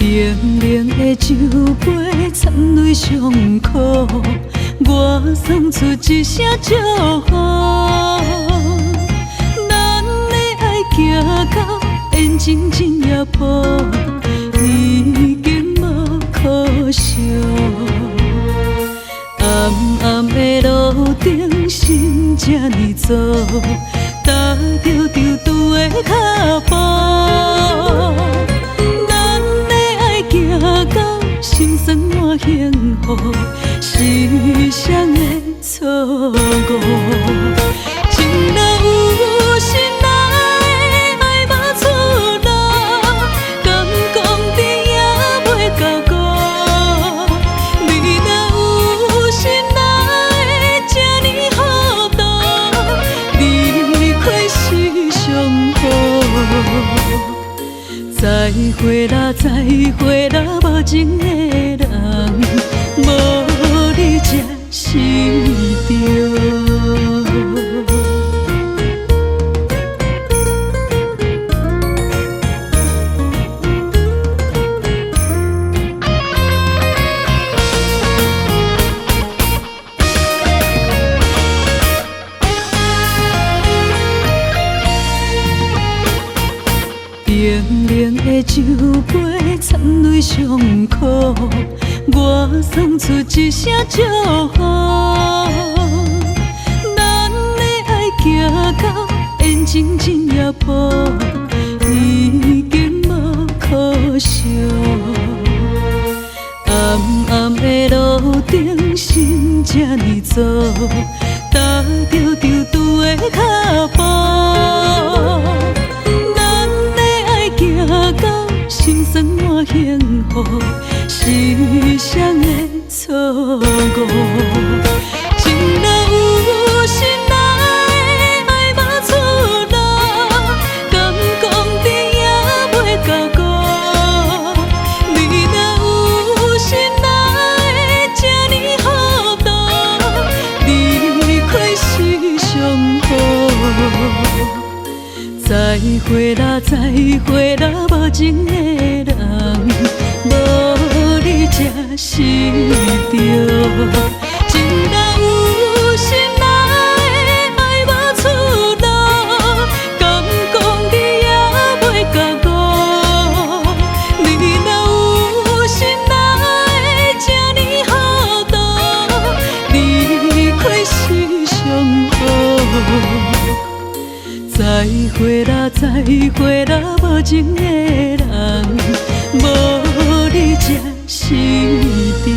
冰冷的酒杯掺泪伤苦，我送出一声祝福。咱的愛行到緣情這一步，已經無可惜。暗暗的路燈，心這呢濁，踏著長途的腳步。咱的愛行到心酸換幸福，是誰的錯誤？情若有心，哪會愛無出路？敢講甜也袂夠苦。你若有心，哪會這呢糊塗？離開是上好。再會啦，再會啦，無情的人，無你才是對。冰冷的酒杯摻淚傷苦，我送出一聲祝福。咱的愛行到緣情這一步，已經無可惜。暗暗的路燈，心這呢濁，踏著長途的腳步。咱的愛行到心酸換幸福，是誰的錯誤？情若有心，哪會愛無出路？敢講甜也袂夠苦。你若有心，哪會這呢糊塗？離開是上好。再會啦，再會啦，無情的人，無你才是對。情若有心，哪會愛無出路？敢講甜也袂夠苦。你若有心，哪會這呢糊塗？離開是上好。再會啦，再會啦，無情的人，無你才是對。